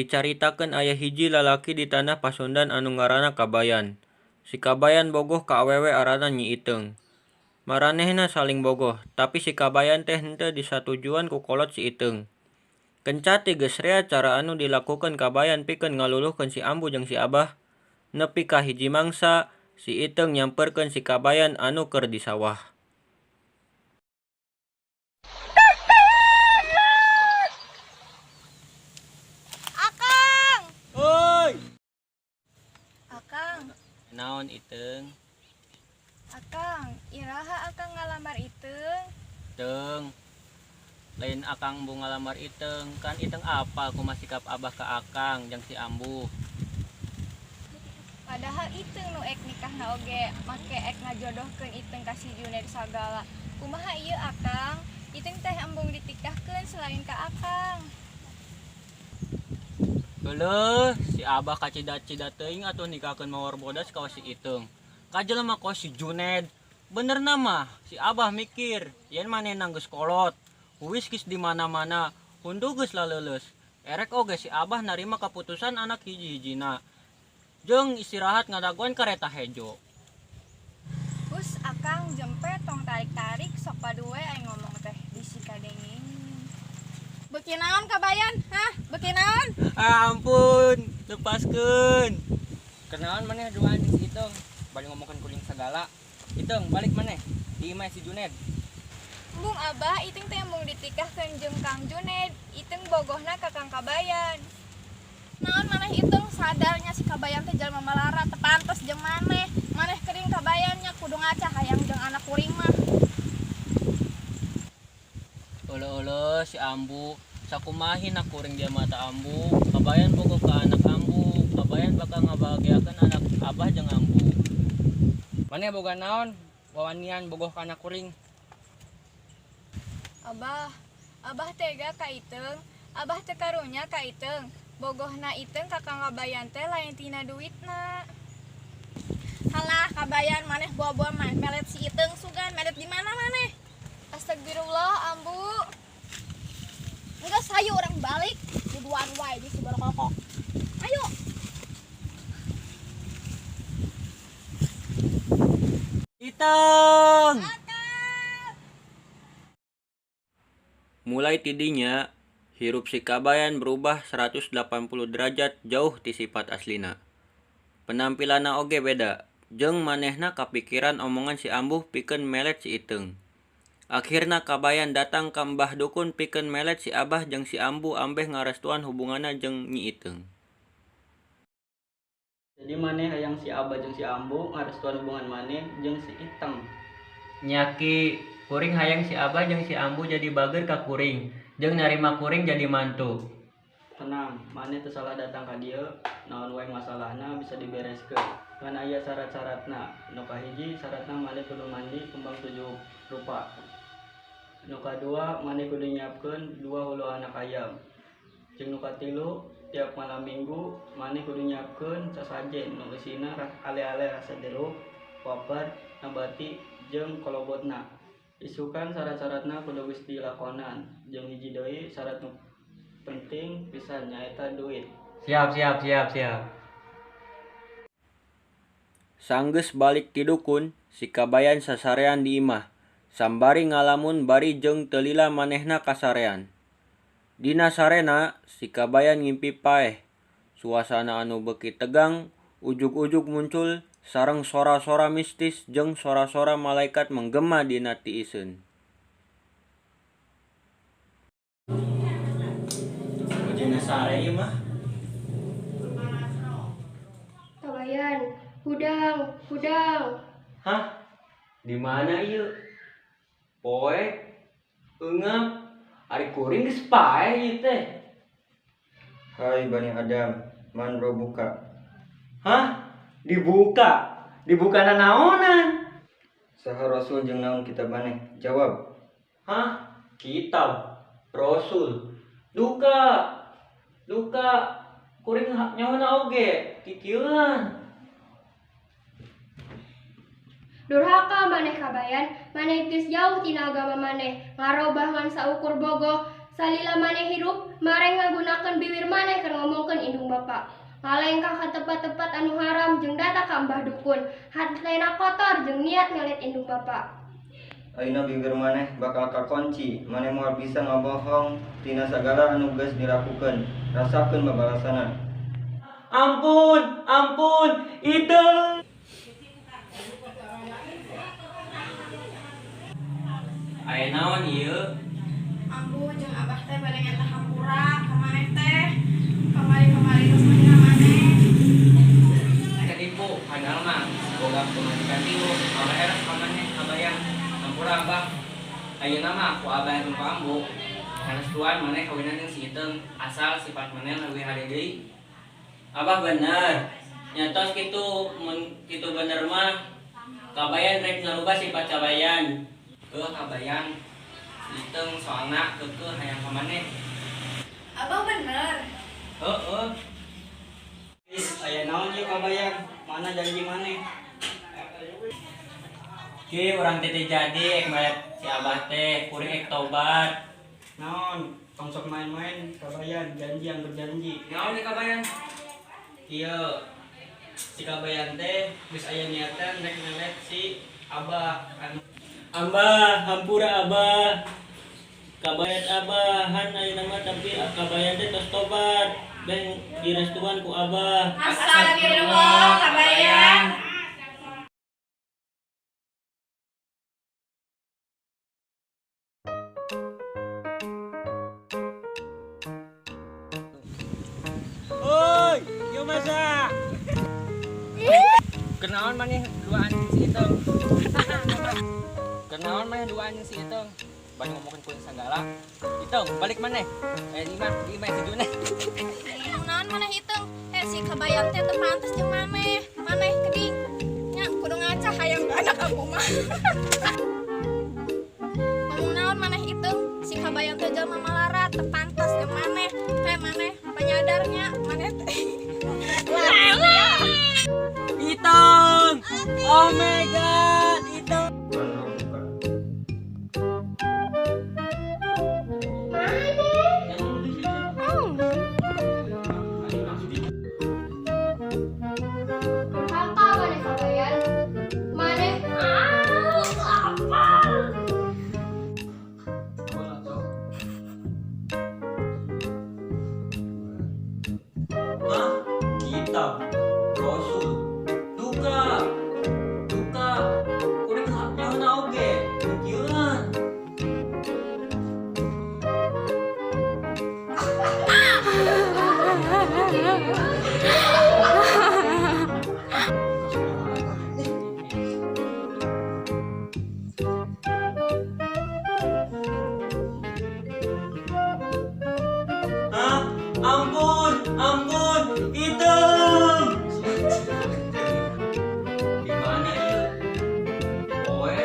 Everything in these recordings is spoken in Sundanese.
Dicaritakeun aya hiji lalaki di tanah Pasundan anu ngaranna Kabayan. Si Kabayan bogoh ka awewe aranna Nyi Iteung. Maranehna saling bogoh, tapi si Kabayan teh henteu disatujuan ku kolot si Iteung. Kencati geus rea cara anu dilakukeun Kabayan pikeun ngaluluhkeun si ambu jeung si abah, nepi ka hiji mangsa si Iteung nyamperkeun si Kabayan anu keur di sawah. Akang! Oi! Akang. Naon Iteung? Akang, iraha akang ngalamar Iteung? Teung. Lain akang embung ngalamar Iteung, kan Iteung apal kumaha sikap abah ka akang jeung si ambu. Padahal Iteung nu ek nikahna oge make ek ngajodohkeun Iteung ka si Juned sagala. Kumaha ieu akang? Iteung teh embung ditikahkeun selain ka akang. Geuleuh, si abah kacida-cida teuing atuh nikahkeun mawar bodas ka si Iteung. Ka jelema kos si Juned. Benerna mah si abah mikir yen manehna geus kolot, huis geus di mana-mana, hundu geus laleuleus. Erek oge si abah narima kaputusan anak hiji-hijina. Jeung istirahat ngadagoan kareta hejo. Hus akang jempe tong tarik-tarik sok padue aing ngomong teh bisi kadenging. Beuki naon Kabayan? Hah? Beuki naon? Ah, ampun, lepaskeun. Kenaon maneh duaan jeung si Iteung? Bari ngomongkeun kuring sagala. Iteung balik maneh di imah si Juned. Embung abah, Iteung teh embung ditikahkeun jeung Kang Juned. Iteung bogohna ka Kang Kabayan. Naon maneh Iteung sadarnya si Kabayan teh jalma malara teu pantes jeung maneh. Maneh kering Kabayannya kudu ngaca hayang jeung anak kuring mah. Euleuh-euleuh si ambu, sakumaha na kuring dia mata ambu, Kabayan bogoh ka anak ambu, Kabayan bakal ngabahagiakeun anak abah jeung ambu. Maneh boga naon wawanian bogoh ka anak kuring? Abah, abah tega ka Iteung, abah teu karunya ka Iteung. Bogohna Iteung ka Kang Kabayan teh lain tina duitna. Halah Kabayan maneh boa-boa mah melet si Iteung sugan melet di mana maneh? Astagfirullah ambu. Geus hayu urang balik duduan wae di si borokokok. Ayo. Iteung. Mulai tidinya, hirup si Kabayan berubah 180 derajat jauh ti sifat aslina. Penampilanna oge beda, jeung manehna kapikiran omongan si ambuh pikeun melet si Iteung. Akhirna Kabayan datang ka Mbah Dukun pikeun melet si abah jeung si ambu ambeh ngarestuan hubunganna jeung Nyi Iteung. Jadi maneh hayang si abah jeung si ambu ngarestuan hubungan maneh jeung si Iteung. Nya Ki, kuring hayang si abah jeung si ambu jadi bager ka kuring, jeung narima kuring jadi mantu. Tenang, maneh teu salah datang ka dieu, naon wae masalahna bisa dibereskeun. Ngan aya syarat-syaratna. Nu kahiji syaratna maneh kudu mandi kembang 7 rupa. Nu kadua maneh kudu nyiapkeun 2 hulu anak ayam. Jeung nu katilu tiap malam minggu maneh kudu nyiapkeun sasajen nu eusina ale-ale rasa jeruk, wafer, nabati jeung kolobotna. Isukan syarat-syaratna kudu geus dilakonan. Jeung hiji deui syarat nu penting pisan nyaeta duit. Siap, siap, siap, siap. Sanggeus balik ti dukun, si Kabayan sasarean di imah. Sambari ngalamun bari jeung teu lila manehna kasarean. Dina sarena, si Kabayan ngimpi paeh. Suasana anu beuki tegang, ujug-ujug muncul sareng sora-sora mistis jeung sora-sora malaikat menggema dina tiiseun. Dina sare ieu mah. Kabayan, hudang, hudang. Hah? Di mana ieu? Poe, eungap, ari kuring geus paeh ieu teh. Hai Bani Adam, man robuka. Hah? Dibuka? Dibuka nanaonan? Saha Rasul jeung naon kitab maneh? Jawab. Hah? Kitab Rasul. Duka. Duka. Kuring nyaona oge, kikieuan. Durhaka maneh Kabayan, maneh geus jauh tina agama maneh, ngarobah ngan saukur bogoh Salila maneh hirup, mareng ngagunakeun biwir maneh keur ngomongkeun indung bapa. Ngalengkah ka tempat-tempat anu haram jeung datang ka mbah dukun. Hatena kotor jeung niat melet indung bapa. Ayeuna bibir maneh bakal kakonci, maneh moal bisa ngabohong tina sagala anu geus dilakukeun. Rasakeun babalasanna. Ampun, ampun, Iteung. Aya naon ieu? Ambu jeung abah teh bade nyata hampura ka maneh teh. Kamari-kamari geus menghina maneh. Katipu, padahal mah boga pamajikan tilu, abah eras ka maneh kabayang. Hampura abah. Ayeuna mah ku abah jeung ku ambu. Karestuan maneh kawinan jeung si Iteung, asal sifat maneh leuwih hade deui. Abah bener. Nyatos kitu mun kitu bener mah Kabayan rek ngarubah sifat Kabayan. Heuh Kabayan. Si Iteung soalna keukeuh hayang ka maneh. Abah bener. Heueuh. Is, aya naon ieu Kabayan? Mana janji maneh? Ki urang teh teu jadi ek melet si abah teh, kuring ek tobat. Naon? Tong sok main-main Kabayan, janji yang berjanji. Naon ieu Kabayan? Ieu si Kabayan teh geus aya niatan rek melet si abah anu Abah, hampura abah. Kabayan abah, han ayeuna mah tapi Kabayan teh tos tobat. Ben direstuan ku abah. Astagfirullah, Kabayan. Oi, yo masa. Kenaon maneh duaan si Iteung? Kenaon maneh duaan si Iteung? Bari ngomongkeun kuring sagala. Iteung, balik maneh. Aya di imah, di imah si Juneh. Naon maneh Iteung? Si Kabayan teh teu pantes jeung maneh. Maneh keding. Nya kudu ngaca hayang ka anak ambu mah. Ngomong naon maneh Iteung? Si Kabayan teh jelema malarat, teu pantes jeung maneh. Maneh panyadarnya maneh teh. Iteung. Oh my god, Iteung. Durhaka maneh Kabayan. Maneh ah, lapar. Hah? Kitab Rasul duka duka kuring nyaho oge kieuan. Hah? Ampun, ampun, Iteung. Di mana ieu? Poe,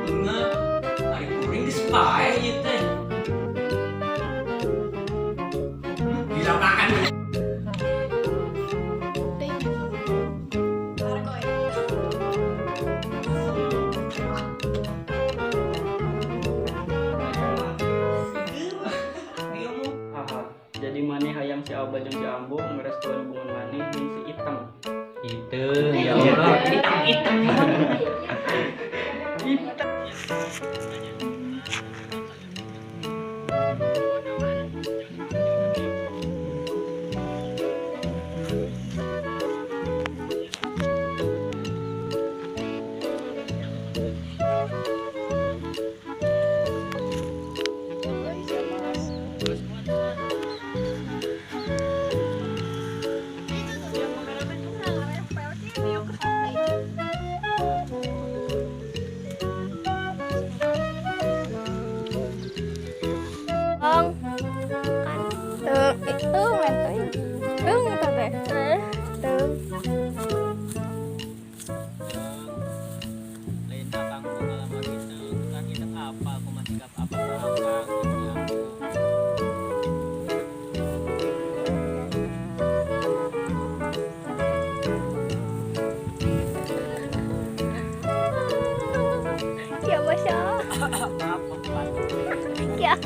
beungeut, ari kuring geus paeh ieu teh. Di lapangan. Largoy. Haha, jadi maneh hayang si abah jeung si ambu ngerestuan hubungan maneh jeung si Iteung. Iteung, ya Allah, Iteung, Iteung. Ong. Kan teu itu teuing. Teung eta teh. Teung. Lain akang nu ngalamar Iteung, kan Iteung apa kumaha sikap abah ka akang jeung si ambu. Ya masya. Maaf, batuk. Ya.